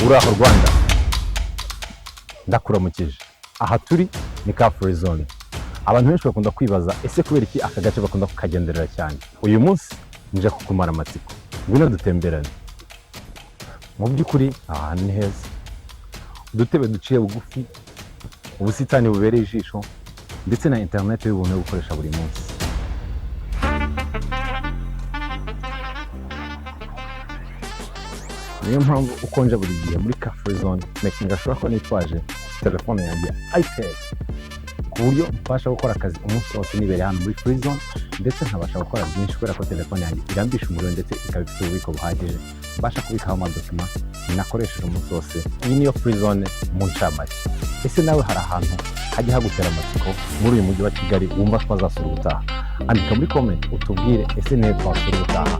Uraho Rwanda, ndakuramukije. Aha turi ni Car Free Zone. Abantu benshi bakunda kwibaza: ese kubera iki aka gace bakunda kukagenderera cyane? Uyu munsi nje kukumara amatsiko, ngwino dutemberane. Mu by'ukuri aha hantu ni heza, udutebe duciye bugufi, ubusitani bubereye ijisho, ndetse na interineti y'ubuntu yo gukoresha buri munsi. Niyo mpamvu ukonje buri gihe muri Car Free Zone, making sure ko nitwaje telefone yanjye ya itel, ku buryo mbasha gukora akazi umunsi wose nibereye hano muri Free Zone, ndetse nkabasha gukora byinshi kubera ko telefone yanjye irambisha umuriro, ndetse ikaba ifite ububiko buhagije mbasha kubikaho amadokima nakoresheje umunsi wose. Iyi niyo Free Zone mu ncamake. Ese nawe hari ahantu hajya hagutera amatsiko muri uyu mujyi wa Kigali wumva twazasura ubutaha? Andika muri comment utubwire, ese nihe twasura ubutaha?